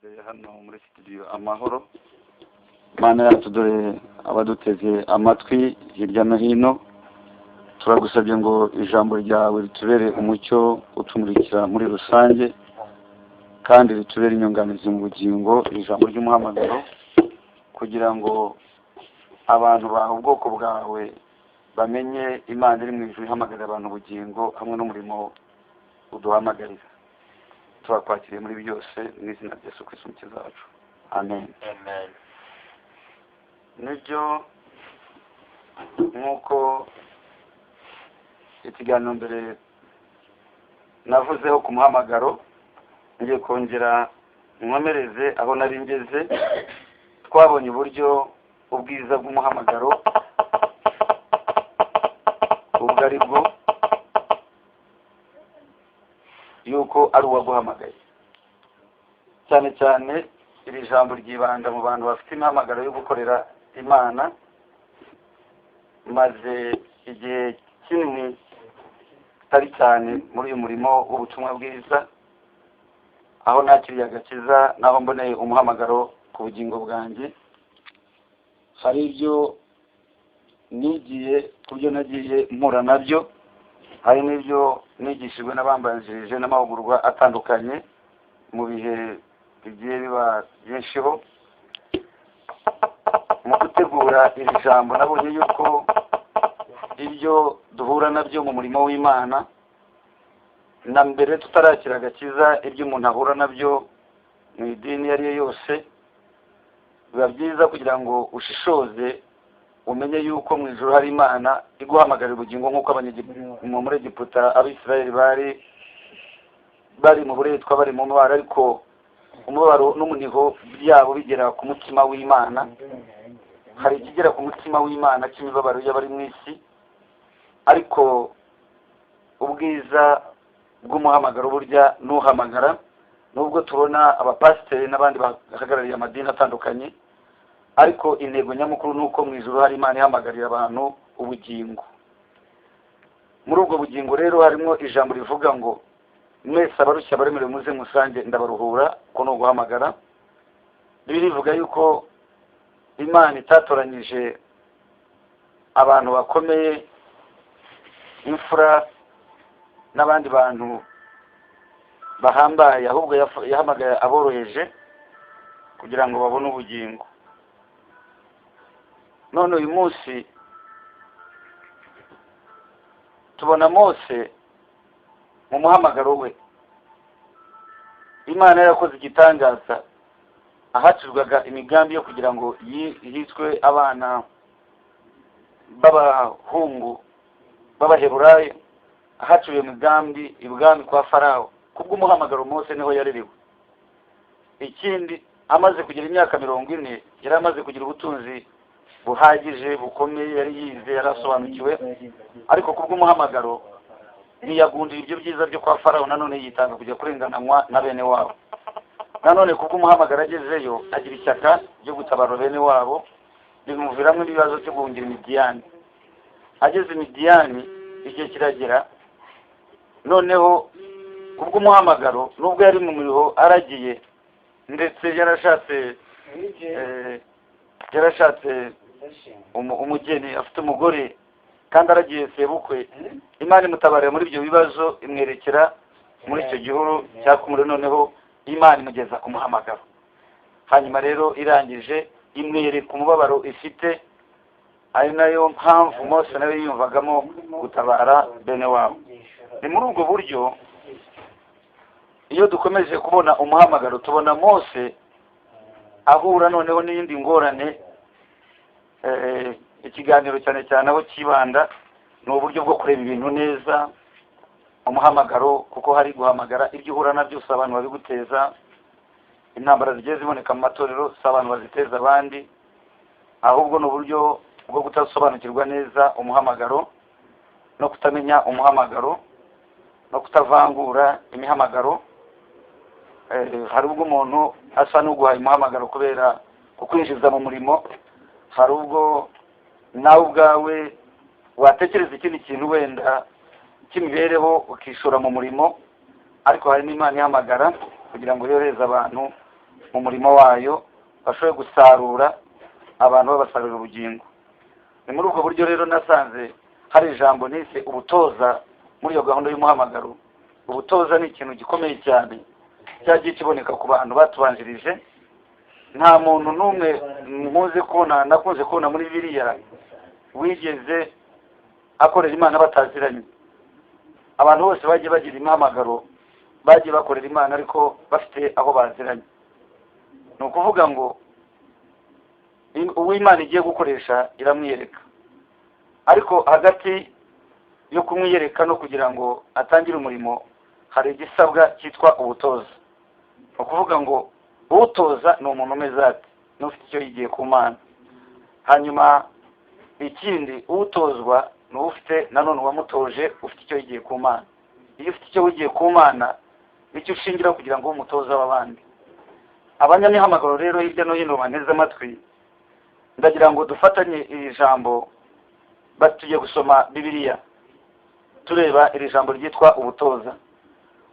Hano muri studio Amahoro. Mana yacu, dore abaduteze amatwi hirya no hino, turagusabye ngo ijambo ryawe ritubere umucyo utumurikira muri rusange, kandi ritubere inyunganizi mu bugingo, ijambo ry'umuhamagaro, kugira ngo abantu bawe, ubwoko bwawe, bamenye Imana iri mu ijuru ihamagarira abantu ubugingo hamwe n'umurimo uduhamagarira. Turakwakiriye muri byose mu izina rya Yesu Kristo Umukiza wacu, amen. Amen. Nibyo, nk'uko ikiganiro mbere navuzeho ku muhamagaro, ngiye kongera nkomereze aho nari ngeze. Twabonye uburyo ubwiza bw'umuhamagaro ubwo ari bwo, yuko ari uwaguhamagaye. Cyane cyane iri jambo ryibanda mu bantu bafite imihamagaro yo gukorera Imana. Maze igihe kinini kitari cyane muri uyu murimo w'ubutumwa bwiza, aho nakiriye agakiza n'aho mboneye umuhamagaro ku bugingo bwanjye, hari ibyo nigiye ku byo nagiye mpura nabyo, hari n'ibyo nigishijwe n'abambanjirije n'amahugurwa atandukanye mu bihe bigiye biba byinshi. Mu gutegura iri jambo, nabonye yuko ibyo duhura nabyo mu murimo w'Imana, na mbere tutarakira agakiza, ibyo umuntu ahura nabyo mu idini iyo ari yo yose, biba byiza kugira ngo ushishoze, umenye yuko mu ijuru hari Imana iguhamagarira ubugingo, nk'uko muri Egiputa Abisirayeli bari mu buretwa, bari mu mubabaro, ariko umubabaro n'umuniho byabo bigera ku mutima w'Imana. Hari ikigera ku mutima w'Imana cy'imibabaro y'abari mu isi, ariko ubwiza bw'umuhamagaro burya n'uhamagara, nubwo tubona abapasiteri n'abandi bahagarariye amadini atandukanye, ariko intego nyamukuru ni uko mu ijuru hari Imana ihamagarira abantu ubugingo. Muri ubwo bugingo rero harimo ijambo rivuga ngo: "Mwese abarushya baremerewe, muze musange ndabaruhura." Ko ni uguhamagara. Bibiliya ivuga yuko Imana itatoranyije abantu bakomeye, imfura n'abandi bantu bahambaye, ahubwo yahamagaye aboroheje kugira ngo babone ubugingo. None uyu munsi tubona Mose mu muhamagaro we, Imana yarakoze igitangaza ahacurwaga imigambi yo kugira ngo hicwe abana b'abahungu b'Abaheburayo, ahaciwe imigambi ibwami kwa Farawo. Kubw'umuhamagaro Mose niho yarerewe. Ikindi, amaze kugira imyaka 40, yari amaze kugira ubutunzi buhagije bukomeye, yari yize, yari asobanukiwe, ariko kubw'umuhamagaro ntiyagundira ibyo byiza byo kwa Farawo. Nanone yitanga kujya kurengananywa na bene wabo. Nanone kubw'umuhamagaro agezeyo agira ishyaka ryo gutabara bene wabo, bimuviramo ibibazo byo guhungira Imidiyani. Ageze Imidiyani, igihe kiragera noneho kubw'umuhamagaro, nubwo yari mu muriho aragiye, ndetse yarashatse umugeni, afite umugore kandi aragiye sebukwe, Imana imutabarira muri ibyo bibazo, imwerekera muri icyo gihuru cyaka umuriro. Noneho Imana imugeza ku muhamagaro. Hanyuma rero irangije imwereka umubabaro ifite, ari nayo mpamvu Mose nawe yiyumvagamo gutabara bene wabo. Ni muri ubwo buryo iyo dukomeje kubona umuhamagaro, tubona Mose ahura noneho n'iyindi ngorane. Ikiganiro cyane cyane aho kibanda ni uburyo bwo kureba ibintu neza, umuhamagaro, kuko hari guhamagara, ibyo uhura nabyo si abantu babiguteza. Intambara zigiye ziboneka mu matorero si abantu baziteza abandi, ahubwo ni uburyo bwo kudasobanukirwa neza umuhamagaro, no kutamenya umuhamagaro, no kutavangura imihamagaro. Hari ubwo umuntu asa n'uguhaye umuhamagaro kubera kukwinjiza mu murimo, hari ubwo nawe ubwawe watekereza ikindi kintu wenda cy'imibereho ukishora mu murimo, ariko hari n'Imana ihamagara kugira ngo yohereze abantu. mu murimo wayo, bashobore gusarura abantu babasarurira ubugingo. Ni muri ubwo buryo rero nasanze hari ijambo nise ubutoza muri iyo gahunda y'umuhamagaro. Ubutoza ni ikintu gikomeye cyane cyagiye kiboneka ku bantu batubanjirije. Nta muntu n'umwe nkunze kubona, nakunze kubona muri Bibiliya, wigeze akorera Imana bataziranye. Abantu bose bagiye bagira imihamagaro, bagiye bakorera Imana ariko bafite aho baziranye. Ni ukuvuga ngo uwo Imana igiye gukoresha iramwiyereka, ariko hagati yo kumwiyereka no kugira ngo atangire umurimo hari igisabwa cyitwa ubutoza. Ni ukuvuga ngo utoza ni umuntu umeze ate? N'ufite icyo yigiye ku Mana. Hanyuma ikindi, utozwa ni ufite nanone uwamutoje ufite icyo yigiye ku Mana. Iyo ufite icyo wigiye ku Mana, nicyo ushingira kugira ngo ube umutoza w'abandi. Abanyamihamagaro rero hirya no hino banteze amatwi, ndagira ngo dufatanye iri jambo. Tugiye gusoma Bibiliya tureba iri jambo ryitwa ubutoza.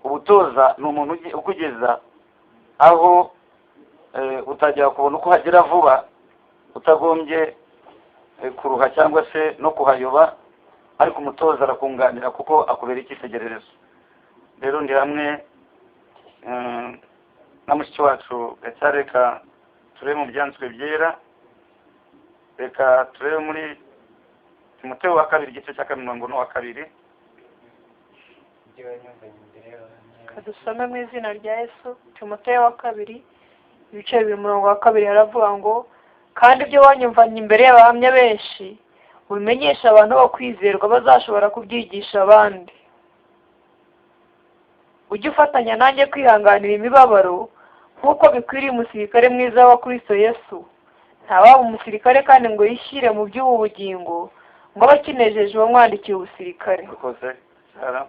Ubutoza ni umuntu ukugeza aho utajya kubona uko uhagera vuba utagombye kuruha cyangwa se no kuhayoba, ariko umutoza arakunganira kuko akubera icyitegererezo. Rero ndi hamwe na mushiki wacu Gacyare. Reka turebe mu Byanditswe Byera, reka turebe muri Timoteyo wa Kabiri, igice cya kabiri, 12. Kadusome mu izina rya Yesu. Timoteyo wa Kabiri, ibice 2, umurongo wa 2, haravuga ngo: "Kandi ibyo wanyumvanye imbere y'abahamya benshi ubimenyesha abantu bo kwizerwa bazashobora kubyigisha abandi. Ujye ufatanya nanjye kwihanganira imibabaro nk'uko bikwiriye umusirikare mwiza wa Kristo Yesu. Ntawaba umusirikare kandi ngo yishyire mu by'ubu bugingo ngo abe akinejeje uwamwandikiye ubusirikare." Urakoze, Sara.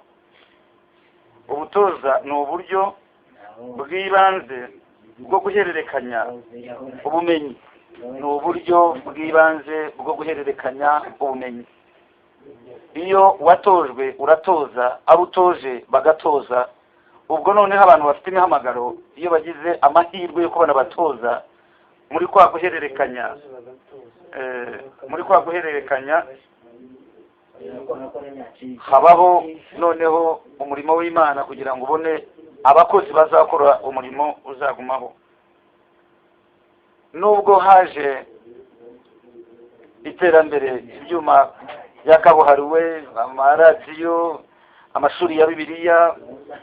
Ubutoza ni uburyo bw'ibanze bwo guhererekanya ubumenyi, ni uburyo bw'ibanze bwo guhererekanya ubumenyi. Iyo watojwe uratoza, abo utoje bagatoza. Ubwo noneho abantu bafite imihamagaro, iyo bagize amahirwe yo kubona abatoza, muri kwa guhererekanya habaho noneho umurimo w'Imana kugira ngo ubone abakozi bazakora umurimo uzagumaho. Nubwo haje iterambere, ibyuma bya kabuhariwe, amaradiyo, amashuri ya Bibiliya,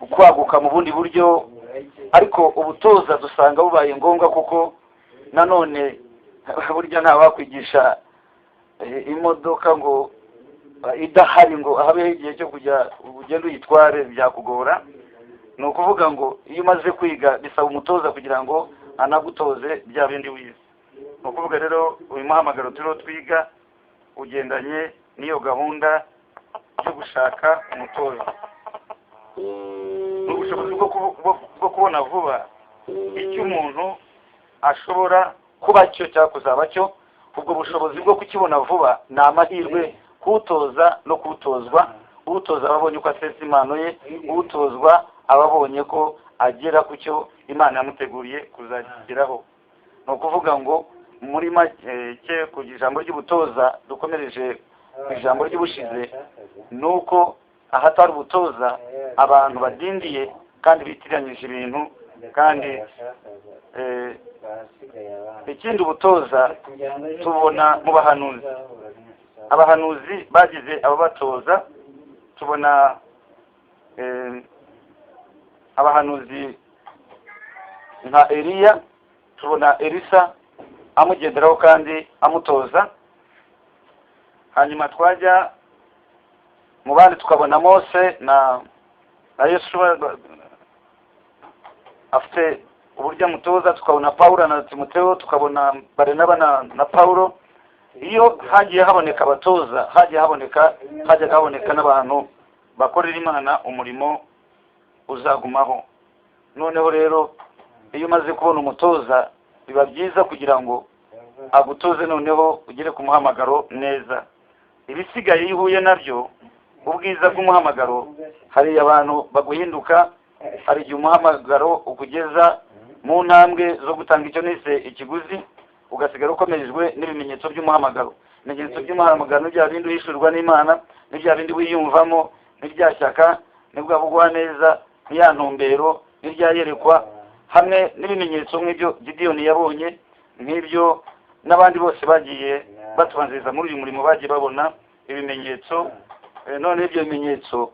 kwaguka mu bundi buryo, ariko ubutoza dusanga bubaye ngombwa, kuko nanone burya ntawakwigisha imodoka ngo idahari ngo habeho igihe cyo kujya ugende uyitware, byakugora. Ni ukuvuga ngo iyo umaze kwiga bisaba umutoza kugira ngo anagutoze bya bindi wize. Ni ukuvuga rero uyu muhamagaro turiho twiga ugendanye n'iyo gahunda yo gushaka umutoza. Ni ubushobozi bwo kubona vuba icyo umuntu ashobora kuba cyo cyangwa kuzaba cyo. Ubwo bushobozi bwo kukibona vuba ni amahirwe kuwutoza no kuwutozwa. Uwutoza aba abonye uko asesa impano ye, uwutozwa aba abonye ko agera ku cyo Imana yamuteguriye kuzageraho. Ni ukuvuga ngo muri make, ku ijambo ry'ubutoza dukomereje ku ijambo ry'ubushize, ni uko ahatari ubutoza abantu badindiye kandi bitiranyije ibintu. Kandi ikindi, ubutoza tubona mu bahanuzi. Abahanuzi bagize ababatoza. Tubona abahanuzi nka Eliya, tubona Elisa amugenderaho kandi amutoza. Hanyuma twajya mu bandi tukabona Mose na Yesu afite uburyo amutoza, tukabona Pawulo na Timoteo, tukabona Barinaba na Pawulo. Iyo hagiye haboneka abatoza, hagiye haboneka hajyaga haboneka n'abantu bakorera Imana umurimo uzagumaho. Noneho rero iyo umaze kubona umutoza biba byiza kugira ngo agutoze, noneho ugere ku muhamagaro neza. Ibisigaye iyo uhuye nabyo, ubwiza bw'umuhamagaro, hari abantu baguhinduka, hari igihe umuhamagaro ukugeza Mu ntambwe zo gutanga icyo nise ikiguzi, ugasigara ukomerejwe n'ibimenyetso by'umuhamagaro. Ibimenyetso by'umuhamagaro ni bya bindi uhishurwa n'Imana, ni bya bindi wiyumvamo, ni rya shyaka, ni bwa bugwaneza, ni ya ntumbero, ni rya yerekwa, hamwe n'ibimenyetso nk'ibyo Gidiyoni yabonye, nk'ibyo n'abandi bose bagiye batubanziriza muri uyu murimo bagiye babona ibimenyetso. None ibyo bimenyetso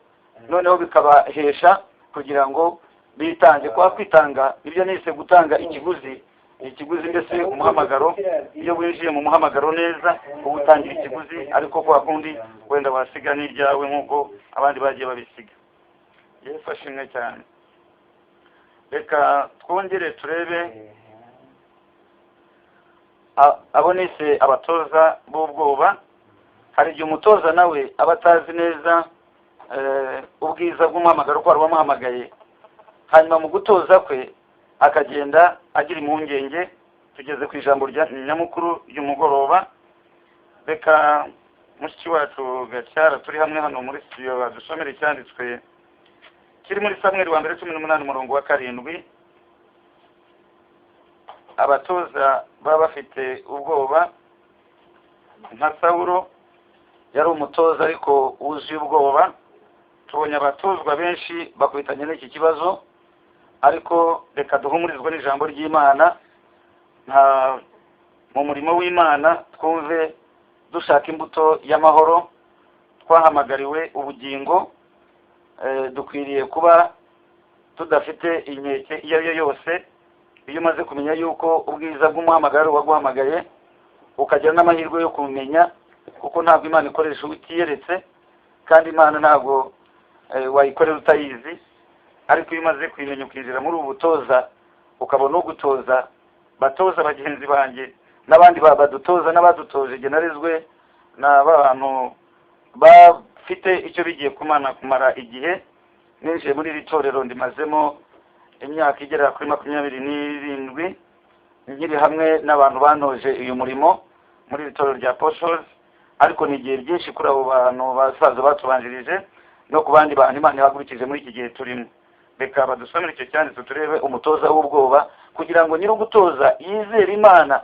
noneho bikabahesha kugira ngo bitange. Kwa kwitanga, ibyo nise gutanga ikiguzi, ikiguzi mbese umuhamagaro. Iyo winjiye mu muhamagaro neza uba utangira ikiguzi, ariko kwa kundi wenda wasiga n'iryawe nk'uko abandi bagiye babisiga. Yesu ashimwe cyane. Reka twongere turebe abo nise abatoza b'ubwoba. Hari igihe umutoza nawe aba atazi neza ubwiza bw'umuhamagaro ko wari wamuhamagaye, hanyuma mu gutoza kwe akagenda agira impungenge. Tugeze ku ijambo rya nyamukuru ry'umugoroba. Reka mushiki wacu Gacyara turi hamwe hano muri studio badusomere icyanditswe kiri muri Samweli wa mbere 18 umurongo wa 7. Abatoza baba bafite ubwoba nka Sawulo yari umutoza ariko wuzuye ubwoba. Tubonye abatozwa benshi bakubitanye n'iki kibazo, ariko reka duhumurizwe n'ijambo ry'Imana. Nta mu murimo w'Imana twumve dushaka imbuto y'amahoro, twahamagariwe ubugingo. Dukwiriye kuba tudafite inkeke iyo ari yo yose. Iyo umaze kumenya yuko ubwiza bw'umuhamagaro waguhamagaye, ukagira n'amahirwe yo kumenya, kuko ntabwo Imana ikoresha utiyeretse, kandi Imana ntabwo wayikorera utayizi. Ariko iyo umaze kuyimenya ukinjira muri ubu butoza, ukabona ugutoza, batoza bagenzi banjye n'abandi badutoza n'abadutoje, jye narezwe n'abantu bafite icyo bigiye kumana kumara igihe. Ninjiye muri iri torero ndimazemo imyaka igera kuri 27, nkiri hamwe n'abantu banoje uyu murimo muri iri torero rya Apostles, ariko ni igihe byinshi kuri abo bantu basaza batubanjirije no ku bandi bantu Imana ihagurukije muri iki gihe turimo. Reka badusomere icyo cyanditse turebe umutoza w'ubwoba, kugira ngo nyir'ugutoza yizere Imana,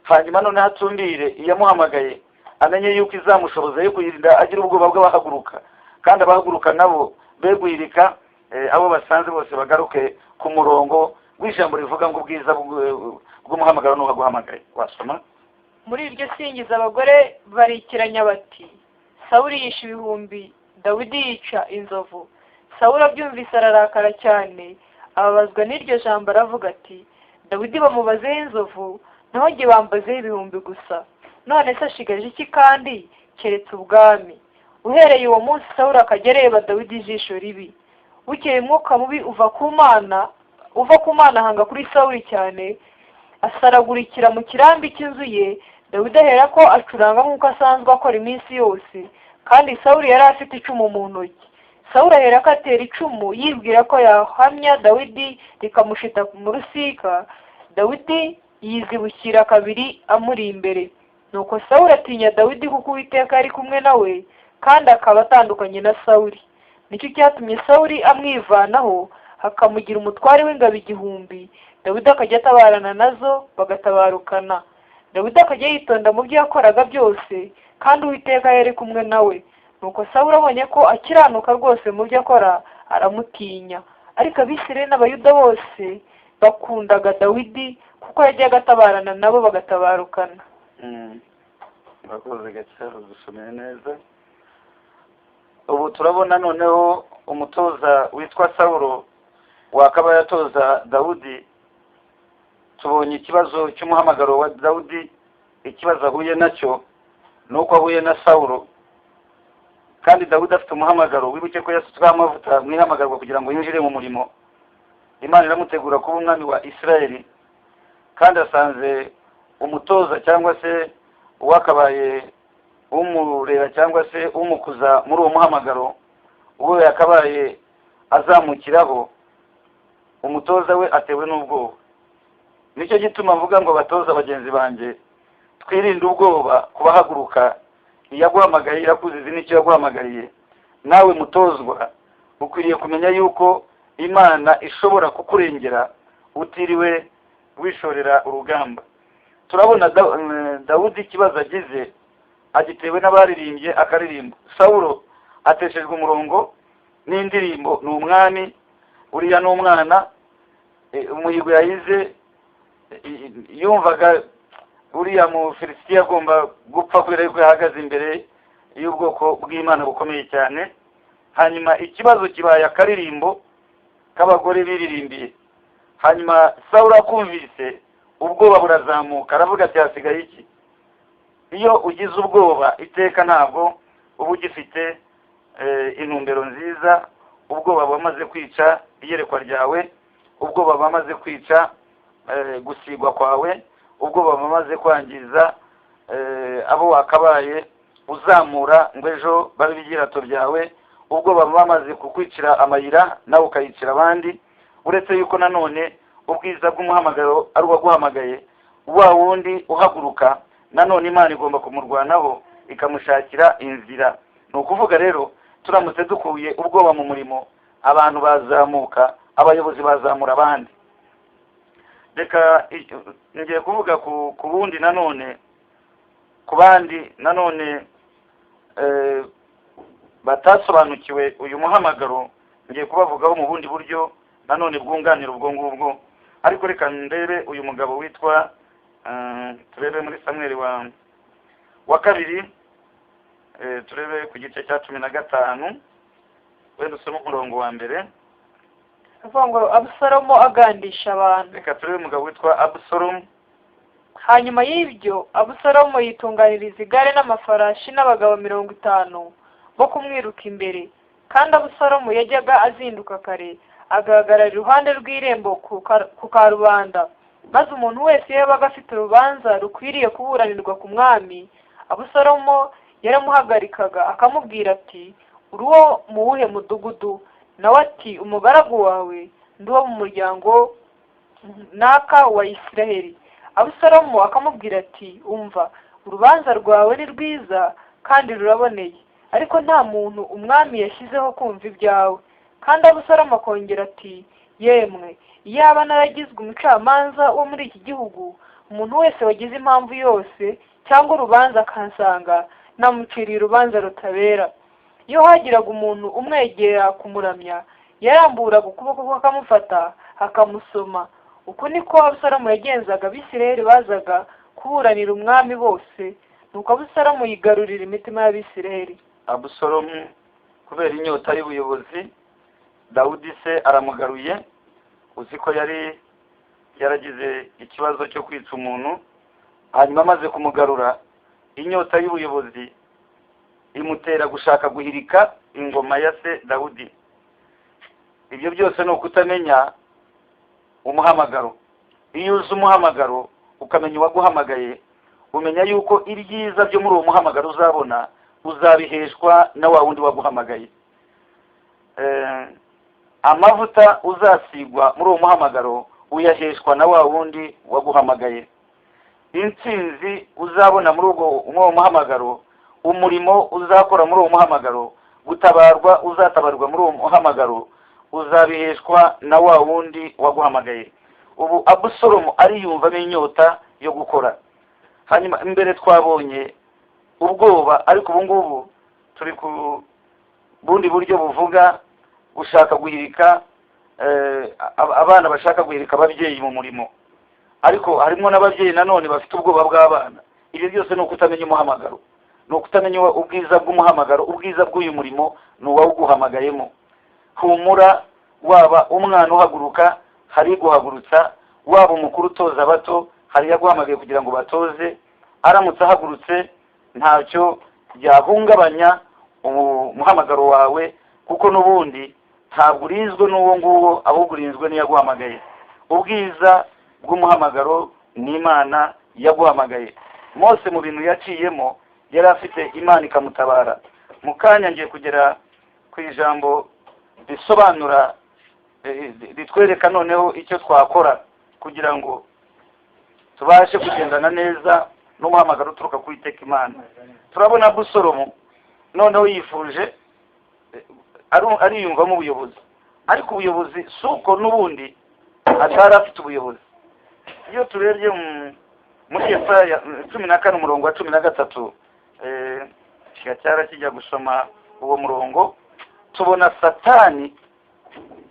hanyuma noneho atumbire iyamuhamagaye, amenye yuko izamushoboza yo kuyirinda agira ubwoba bw'abahaguruka, kandi abahaguruka nabo be guhirika abo basanze bose, bagaruke ku murongo w'ijambo rivuga ngo ubwiza bw'umuhamagaro n'uwaguhamagaye. Wasoma. Muri iryo singiza abagore barikiranya bati: Sawuli yishe ibihumbi, Dawidi yica inzovu. Sawuli abyumvise ararakara cyane, ababazwa n'iryo jambo, aravuga ati: Dawidi bamubazeho inzovu, naho jye bambazeho ibihumbi gusa. None se ashigaje iki kandi keretse ubwami? Uhereye uwo munsi Sawuli akajya areba Dawidi ijisho ribi. Bukeye umwuka mubi uva ku Mana ahanga kuri Sawuli cyane, asaragurikira mu kirambi cy'inzu ye. Dawidi ahera ko acuranga nk'uko asanzwe akora iminsi yose, kandi Sawuli yari afite icumu mu ntoki. Sawuli ahera ko atera icumu, yibwira ko yahamya Dawidi rikamushita mu rusika. Dawidi yizibukira kabiri amuri imbere. Nuko Sawuli atinya Dawidi, kuko Uwiteka yari kumwe nawe, kandi akaba atandukanye na Sawuli. Nicyo cyatumye Sawuli amwivanaho, akamugira umutware w'ingabo 1000. Dawidi akajya atabarana nazo bagatabarukana. Dawidi akajya yitonda mu byo yakoraga byose, kandi Uwiteka yari kumwe nawe. Nuko Sawuli abonye ko akiranuka rwose mu byo akora, aramutinya. Ariko Abisirayeli n'Abayuda bose bakundaga Dawidi, kuko yajyaga atabarana nabo bagatabarukana. Murakoze Gacyaro, dusomeye neza. Ubu turabona noneho umutoza witwa Sawulo wakaba yatoza Dawudi. Tubonye ikibazo cy'umuhamagaro wa Dawudi. Ikibazo ahuye nacyo ni uko ahuye na Sawulo, kandi Dawudi afite umuhamagaro. Wibuke ko yasutsweho amavuta mu ihamagarwa kugira ngo yinjire mu murimo. Imana iramutegura kuba umwami wa Isirayeli, kandi asanze umutoza cyangwa se uwakabaye umurera cyangwa se umukuza muri uwo muhamagaro, uwo yakabaye azamukiraho, umutoza we atewe n'ubwoba. Nicyo gituma mvuga ngo batoza bagenzi banjye, twirinde ubwoba kubahaguruka. Iyaguhamagaye irakuzizi n'icyo yaguhamagariye. Nawe mutozwa ukwiriye kumenya yuko Imana ishobora kukurengera Utiriwe wishorera urugamba. Turabona Dawudi ikibazo agize agitewe n'abaririmbye akaririmbo. Sawulo ateshejwe umurongo n'indirimbo, ni umwami, uriya ni umwana, umuhigo yahize yumvaga uriya Mufilisitiya agomba gupfa kubera yuko yahagaze imbere y'ubwoko bw'Imana bukomeye cyane. Hanyuma ikibazo kibaye akaririmbo k'abagore biririmbiye. Hanyuma Sawulo akumvise, ubwoba burazamuka, aravuga ati: "Hasigaye iki?" Iyo ugize ubwoba iteka ntabwo uba ugifite intumbero nziza. Ubwoba bamaze kwica iyerekwa ryawe, ubwoba bamaze kwica gusigwa kwawe, ubwoba bamaze kwangiza abo wakabaye uzamura ngo ejo babe ibigirato byawe, ubwoba bamaze kukwicira amayira nawe ukayicira abandi. Uretse yuko nanone ubwiza bw'umuhamagaro ari uwaguhamagaye, wa wundi uhaguruka nanone Imana igomba kumurwanaho ikamushakira inzira. Ni ukuvuga rero, turamutse dukuye ubwoba mu murimo, abantu bazamuka, abayobozi bazamura abandi. Reka ngiye kuvuga ku bundi nanone, ku bandi nanone batasobanukiwe uyu muhamagaro. Ngiye kubavugaho mu bundi buryo nanone bwunganira ubwo ngubwo, ariko reka ndebe uyu mugabo witwa, turebe muri Samweli wa kabiri, turebe ku gice cya 15, wenda usome umurongo wa mbere. Avuga ngo Abusalomo agandisha abantu. Reka turebe umugabo witwa Abusalomu. Hanyuma y'ibyo, Abusalomo yitunganiriza igare n'amafarashi n'abagabo 50 bo kumwiruka imbere. Kandi Abusalomo yajyaga azinduka kare, agahagarara iruhande rw'irembo ku karubanda, maze umuntu wese iyo yabaga afite urubanza rukwiriye kuburanirwa ku mwami, Abusalomo yaramuhagarikaga akamubwira ati: "Uri uwo mu wuhe mudugudu?" Nawe ati: "Umugaragu wawe ndi uwo mu muryango naka wa Isiraheli." Abusalomo akamubwira ati: "Umva, urubanza rwawe ni rwiza kandi ruraboneye, ariko nta muntu umwami yashyizeho kumva ibyawe." Kandi Abusalomo akongera ati: "Yemwe, iyaba naragizwe umucamanza wo muri iki gihugu, umuntu wese wagize impamvu yose cyangwa urubanza akansanga, namuciriye urubanza rutabera." Iyo hagiraga umuntu umwegera kumuramya, yaramburaga ukuboko kwe akamufata akamusoma. Uko niko Abusalomo yagenzaga Abisirayeli bazaga kuburanira umwami bose. Nuko Abusalomo yigarurira imitima y'Abisirayeli. Abusalomu kubera inyota y'ubuyobozi, Dawudi se aramugaruye. Uzi ko yari yaragize ikibazo cyo kwica umuntu. Hanyuma amaze kumugarura, inyota y'ubuyobozi imutera gushaka guhirika ingoma ya se Dawudi. Ibyo byose ni ukutamenya umuhamagaro. Iyo uzi umuhamagaro, ukamenya uwaguhamagaye, umenya yuko ibyiza byo muri uwo muhamagaro uzabona uzabiheshwa na wa wundi waguhamagaye. Amavuta uzasigwa muri uwo muhamagaro uyaheshwa na wa wundi waguhamagaye. Intsinzi uzabona muri uwo muhamagaro, umurimo uzakora muri uwo muhamagaro, gutabarwa uzatabarwa muri uwo muhamagaro, uzabiheshwa na wa wundi waguhamagaye. Ubu Abusalomu ariyumvamo inyota yo gukora. Hanyuma imbere twabonye ubwoba, ariko ubu ngubu turi ku bundi buryo buvuga gushaka guhirika abana, bashaka guhirika ababyeyi mu murimo. Ariko harimo n'ababyeyi nanone bafite ubwoba bw'abana. Ibyo byose ni ukutamenya umuhamagaro, ni ukutamenya ubwiza bw'umuhamagaro. Ubwiza bw'uyu murimo ni uwawuguhamagayemo. Humura, waba umwana uhaguruka hari guhagurutsa, waba umukuru utoza abato hari yaguhamagaye kugira ngo batoze. Aramutse ahagurutse ntacyo byahungabanya umuhamagaro wawe, kuko n'ubundi ntabwo urinzwe n'uwo nguwo, ahubwo urinzwe n'iyaguhamagaye. Ubwiza bw'umuhamagaro ni Imana yaguhamagaye. Mose mu bintu yaciyemo yari afite Imana ikamutabara. Mu kanya ngiye kugera ku ijambo risobanura, ritwereka noneho icyo twakora kugira ngo tubashe kugendana neza n'umuhamagaro uturuka ku Iteka Imana. Turabona Abusalomu noneho yifuje, ariyumvamo ubuyobozi, ariko ubuyobozi si uko n'ubundi. Atari afite ubuyobozi. Iyo turebye muri Yesaya 14 umurongo wa 13, cyara kijya gusoma uwo murongo, tubona Satani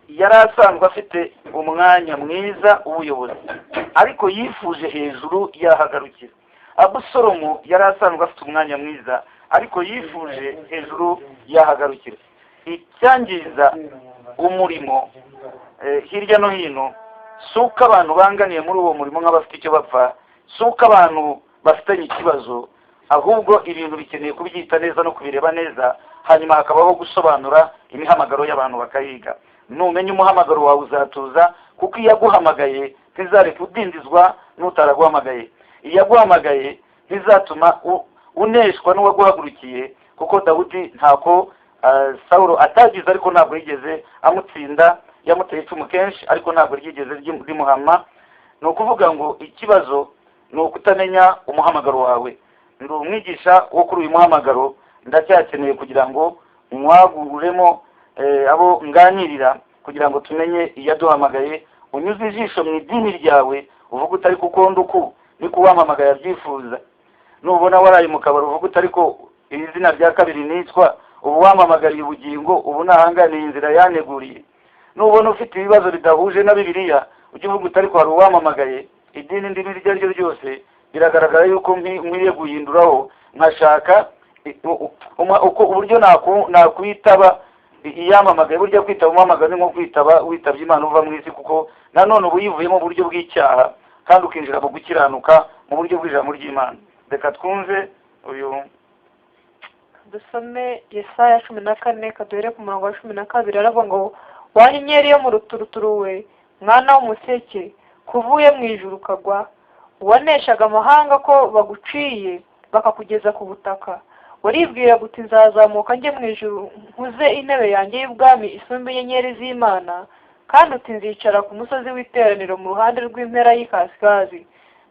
yari asanzwe afite umwanya mwiza w'ubuyobozi, ariko yifuje hejuru yahagarukira. Abusalomu yari asanzwe afite umwanya mwiza, ariko yifuje hejuru yahagarukira. Icyangiza umurimo hirya no hino si uko abantu banganiye muri uwo murimo nk'abafite icyo bapfa, si uko abantu bafitanye ikibazo, ahubwo ibintu bikeneye kubyita neza no kubireba neza, hanyuma hakabaho gusobanura imihamagaro y'abantu bakayiga. Numenya umuhamagaro wawe uzatuza, kuko iyo aguhamagaye ntizareka udindizwa n'utaraguhamagaye. Iyo aguhamagaye ntizatuma uneshwa n'uwaguhagurukiye, kuko Dawudi ntako Sawulo atagize, ariko ntabwo yigeze amutsinda. Yamuteye icumu kenshi, ariko ntabwo ryigeze rimuhama. Ni ukuvuga ngo ikibazo ni ukutamenya umuhamagaro wawe. Ndi umwigisha wo kuri uyu muhamagaro, ndacyakeneye kugira ngo mwaguremo abo nganirira, kugira ngo tumenye iyaduhamagaye. Unyuze ijisho mu idini ryawe, uvuga utari kuko nduku niko uwampamagaye abyifuza. Nubona waraye mu kabari, uvuga utari ko iri zina rya kabiri nitwa, ubu wampamagariye ubugingo, ubu nahanganiye inzira yaneguriye. Nubona ufite ibibazo bidahuje na Bibiliya, ujye uvuga utari ko hari uwampamagaye. Idini ndimi iryo ari ryo ryose biragaragara yuko nkwiriye guhinduraho, nkashaka uburyo nakwitaba iyamamagaye. Burya kwitaba umuhamagaro ni nko kwitaba witabye Imana uva mu isi, kuko nanone uba uyivuyemo mu buryo bw'icyaha kandi ukinjira mu gukiranuka mu buryo bw'ijambo ry'Imana. Reka twumve uyu. Dusome Yesaya 14, kaduhere ku murongo wa 12. Aravuga ngo: "Wa nyenyeri yo mu ruturuturu we, mwana w'umuseke, kuvuye mu ijuru ukagwa, uwaneshaga amahanga ko baguciye bakakugeza ku butaka! Waribwira uti: 'Nzazamuka njye mu ijuru, nkuze intebe yanjye y'ubwami isumba inyenyeri z'Imana,' kandi uti: 'Nzicara ku musozi w'iteraniro mu ruhande rw'impera y'ikasikazi,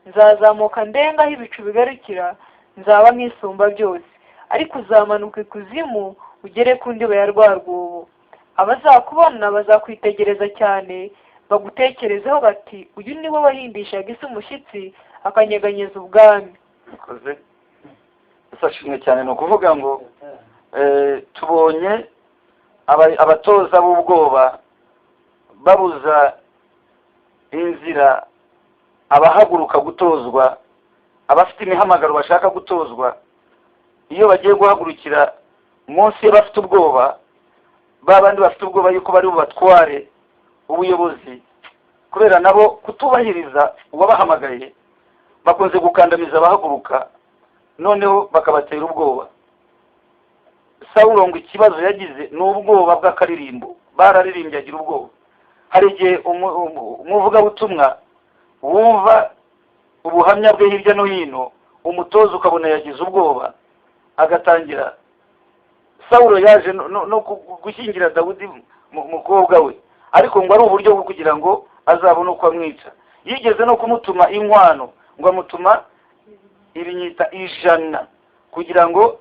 nzazamuka ndenga aho ibicu bigarukira, nzaba nk'Isumba byose.' Ariko uzamanuka ikuzimu ugere ku ndiba ya rwa rwobo. Abazakubona bazakwitegereza cyane, bagutekerezeho bati: 'Uyu ni we wahindishaga isi umushyitsi, akanyeganyeza ubwami.'" Murakoze, ashimwe cyane. Ni ukuvuga ngo tubonye abatoza b'ubwoba babuza inzira abahaguruka gutozwa, abafite imihamagaro bashaka gutozwa. Iyo bagiye guhagurukira munsi y'abafite ubwoba, ba bandi bafite ubwoba yuko bari bubatware ubuyobozi, kubera nabo kutubahiriza uwabahamagaye, bakunze gukandamiza abahaguruka, noneho bakabatera ubwoba. Sawulo ngo ikibazo yagize ni ubwoba bw'akaririmbo bararirimbye, agira ubwoba. Hari igihe umuvugabutumwa wumva ubuhamya bwe hirya no hino, umutoza ukabona yagize ubwoba, agatangira. Sawulo yaje no gushyingira Dawudi mukobwa we, ariko ngo ari uburyo bwo kugira ngo azabone uko amwica. Yigeze no kumutuma inkwano, ngo amutuma ibinyita 100 kugira ngo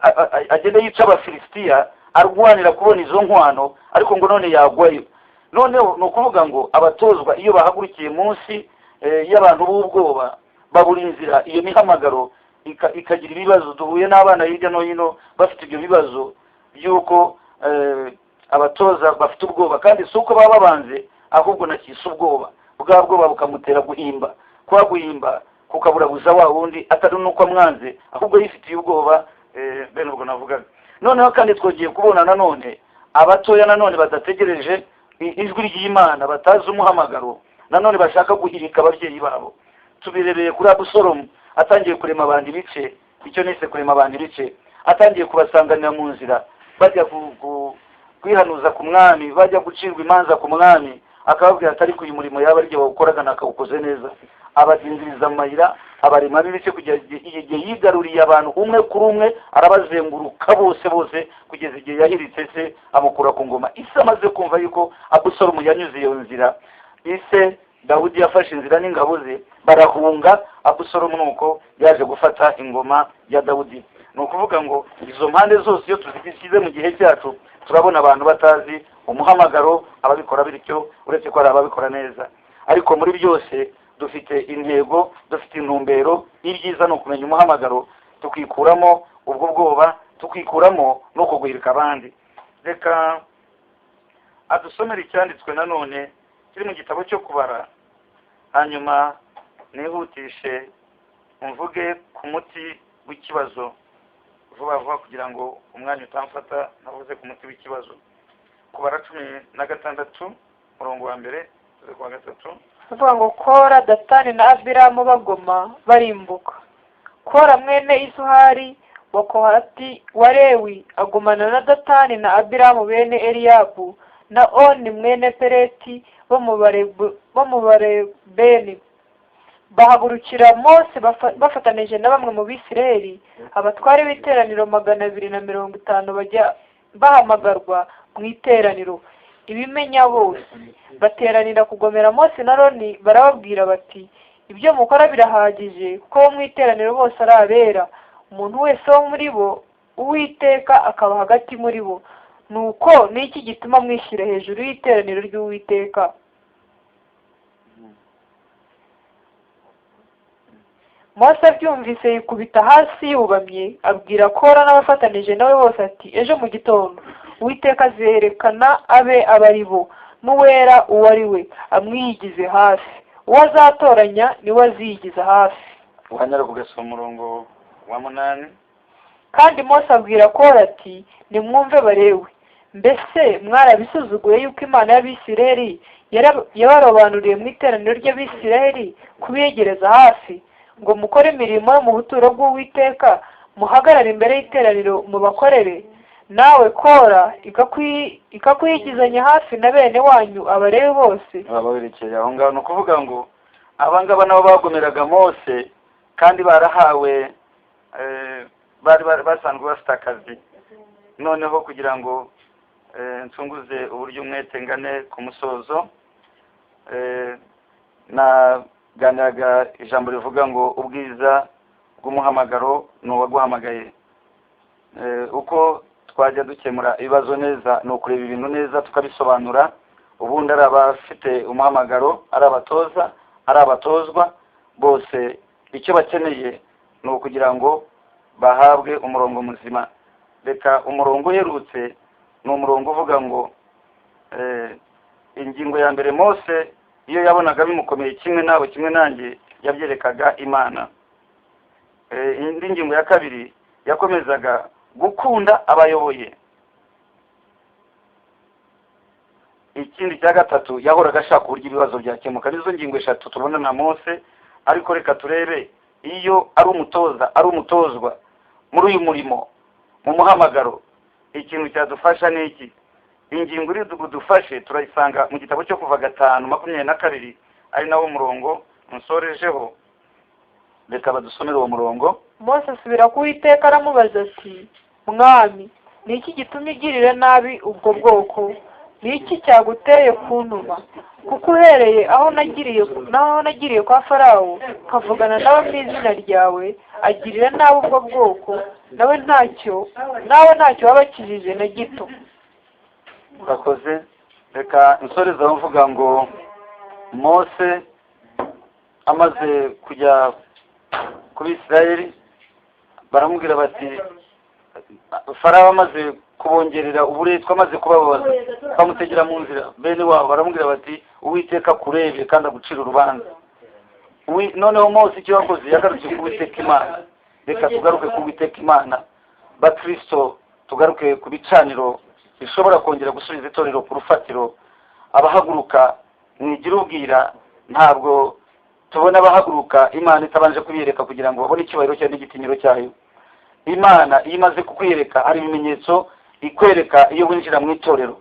agende yica Abafilisitiya, arwanira kubona izo nkwano, ariko ngo none yagwayo. Noneho ni ukuvuga ngo abatozwa iyo bahagurukiye munsi y'abantu b'ubwoba, babura inzira, iyo mihamagaro ikagira ibibazo. Duhuye n'abana hirya no hino bafite ibyo bibazo by'uko abatoza bafite ubwoba, kandi si uko baba babanze, ahubwo nakisa ubwoba, bwa bwoba bukamutera guhimba, kwa guhimba kukaburabuza wa wundi, atari nuko amwanze, ahubwo yifitiye ubwoba. Bene ubwo navugaga. Noneho kandi twongeye kubona nanone abatoya nanone badategereje ijwi ry'Imana, batazi umuhamagaro, nanone bashaka guhirika ababyeyi babo. Tubirebeye kuri Abusalomu, atangiye kurema abantu ibice, icyo nise kurema abantu ibice, atangiye kubasanganira mu nzira bajya kwihanuza ku mwami, bajya gucirwa imanza ku mwami, akababwira atari uyu murimo yaba ari bawukoraga nakawukoze neza. Abazinziriza mu mayira, abarema ibice, kugeza igihe yigaruriye abantu umwe kuri umwe, arabazenguruka bose bose, kugeza igihe yahiritse se amukura ku ngoma. Ise amaze kumva yuko Abusalomu yanyuze iyo nzira, ise Dawudi yafashe inzira n'ingabo ze barahunga. Abusalomu nuko yaje gufata ingoma ya Dawudi. Ni ukuvuga ngo izo mpande zose iyo tuzishyize mu gihe cyacu, turabona abantu batazi umuhamagaro, ababikora bityo, uretse ko hari ababikora neza. Ariko muri byose dufite intego, dufite intumbero. Ibyiza ni ukumenya umuhamagaro, tukikuramo ubwo bwoba, tukikuramo no kuguhirika abandi. Reka adusomere icyanditswe nanone kiri mu gitabo cyo Kubara, hanyuma nihutishe mvuge ku muti w'ikibazo vuba vuba, kugira ngo umwanya utamfata ntavuze ku muti w'ikibazo. Kubara 16, umurongo wa 1 tuze kuwa 3. Avuga ngo: Kora, Datani na Abiramu bagoma barimbuka. Kora mwene Isuhari wa Kohati wa Lewi agumana na Datani na Abiramu bene Eliyabu na Oni mwene Pereti bo mu Barebeni. Bahagurukira Mose bafatanije na bamwe mu Bisirayeli, abatware b'iteraniro 250 bajya bahamagarwa mu iteraniro, ibimenya bose. Bateranira kugomera Mose na Aroni, barababwira bati: "Ibyo mukora birahagije, kuko abo mu iteraniro bose ari abera, umuntu wese wo muri bo, Uwiteka akaba hagati muri bo. Nuko ni iki gituma mwishyira hejuru y'iteraniro ry'Uwiteka?" Mose abyumvise yikubita hasi yubamye, abwira Kora n'abafatanije nawe bose ati: "Ejo mu gitondo Uwiteka azerekana abe abari bo, n'uwera uwo ari we amwiyigize hafi. Uwo azatoranya niwe aziyigiza hafi." Wanyara kugasoma umurongo wa 8. Kandi Mose abwira Kora ati: "Nimwumve barewe, mbese mwarabisuzuguye yuko Imana y'Abisirayeli yabarobanuriye mu iteraniro ry'Abisirayeli kubiyegereza hafi, ngo mukore imirimo yo mu buturo bw'Uwiteka, muhagarare imbere y'iteraniro mubakorere? Nawe Kora ikakwigizanya hafi na bene wanyu abarewe bose." Baba berekeye aho ngaho. Ni ukuvuga ngo aba ngaba nabo bagomeraga Mose, kandi barahawe, bari basanzwe bafite akazi. Noneho kugira ngo nsunguze uburyo umwete ngane ku musozo, naganiraga ijambo rivuga ngo ubwiza bw'umuhamagaro ni uwaguhamagaye. Uko twajya dukemura ibibazo neza ni ukureba ibintu neza tukabisobanura. Ubundi ari abafite umuhamagaro, ari abatoza, ari abatozwa, bose icyo bakeneye ni ukugira ngo bahabwe umurongo muzima. Reka umurongo uherutse ni umurongo uvuga ngo ingingo ya mbere, Mose iyo yabonaga bimukomeye kimwe nawe kimwe nanjye, yabyerekaga Imana. Indi ngingo ya kabiri, yakomezaga gukunda abayoboye. Ikindi cya gatatu, yahoraga ashaka uburyo ibibazo byakemuka. Nizo ngingo eshatu tubona na Mose. Ariko reka turebe iyo ari umutoza, ari umutozwa muri uyu murimo, mu muhamagaro, ikintu cyadufasha ni iki? Ingingo iri budufashe turayisanga mu gitabo cyo Kuva 5:22, ari nawo murongo nsorejeho. Reka badusomere uwo murongo. Mose asubira ku Uwiteka aramubaza ati: "Mwami, ni iki gitumye ugirira nabi ubwo bwoko? Ni iki cyaguteye kuntuma? Kuko uhereye aho nagiriye kwa Farawo nkavugana nawe mu izina ryawe, agirira nabi ubwo bwoko, nawe ntacyo wabakijije na gito." Urakoze. Reka nsoreze aho mvuga ngo Mose amaze kujya ku Bisirayeli, baramubwira bati, Farawo amaze kubongerera uburetwa, amaze kubabaza, bamutegera mu nzira bene wabo, baramubwira bati: "Uwiteka akurebe kandi agucira urubanza." Noneho Mose icyo yakoze, yagarutse ku Uwiteka Imana. Reka tugaruke ku Uwiteka Imana, Bakristo, tugaruke ku bicaniro bishobora kongera gusubiza itorero ku rufatiro. Abahaguruka mwigira ubwira, ntabwo tubona abahaguruka Imana itabanje kubiyereka kugira ngo babone icyubahiro cyayo n'igitinyiro cyayo. Imana iyo imaze kukwiyereka, hari ibimenyetso ikwereka iyo winjira mu itorero.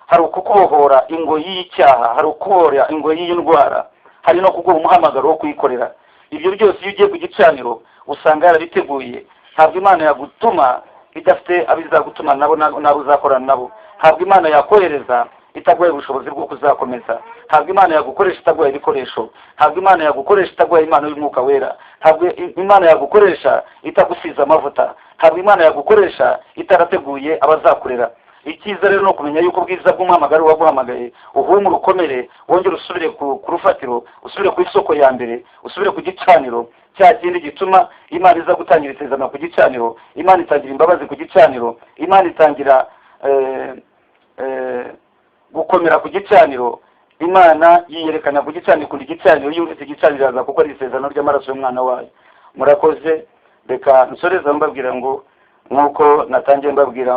Hari ukukubohora ingoyi y'icyaha, hari ukubohora ingoyi y'indwara, hari no kuguha umuhamagaro wo kuyikorera. Ibyo byose iyo ugiye ku gicaniro usanga yarabiteguye. Ntabwo Imana yagutuma idafite abo izagutuma nabo n'abo uzakorana nabo. Ntabwo Imana yakohereza itaguhaye ubushobozi bwo kuzakomeza. Ntabwo Imana yagukoresha itaguhaye ibikoresho. Ntabwo Imana yagukoresha itaguhaye impano y'Umwuka Wera. Ntabwo Imana yagukoresha itagusize amavuta. Ntabwo Imana yagukoresha itarateguye abazakurera. Icyiza rero ni ukumenya yuko ubwiza bw'umuhamagaro waguhamagaye, uhumure, ukomere, wongere usubire ku rufatiro, usubire ku isoko ya mbere, usubire ku gicaniro cya kindi gituma Imana iza gutangira isezerano ku gicaniro. Imana itangira imbabazi ku gicaniro. Imana itangira gukomera ku gicaniro. Imana yiyerekana ku gicaniro, ikunda igicaniro. Iyo ufite igicaniro iraza kuko ari isezerano ry'amaraso y'umwana wayo. Murakoze. Reka nsoreza mbabwira ngo nk'uko natangiye mbabwira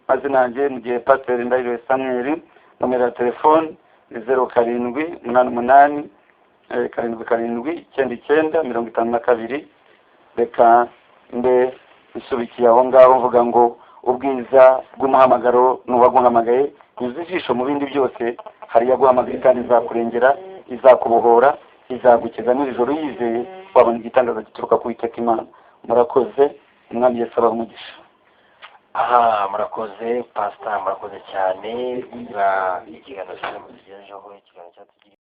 amazina yanjye, mu gihe Pasiteri Ndahiro Samuel, nomero ya telefone ni 0788 77 99 52. Reka mbe nsubikiye aho ngaho, mvuga ngo ubwiza bw'umuhamagaro ni uwaguhamagaye. Nyuze ijisho mu bindi byose, hari iyaguhamagaye kandi izakurengera, izakubohora, izagukiza. N'ijoro yizeye wabona igitangaza gituruka ku Uwiteka Imana. Murakoze. Umwami Yesu abahe umugisha. Aha, murakoze pasita, murakoze cyane kugira ikiganiro cyiza mutugejejeho, ikiganiro cyatugiriye.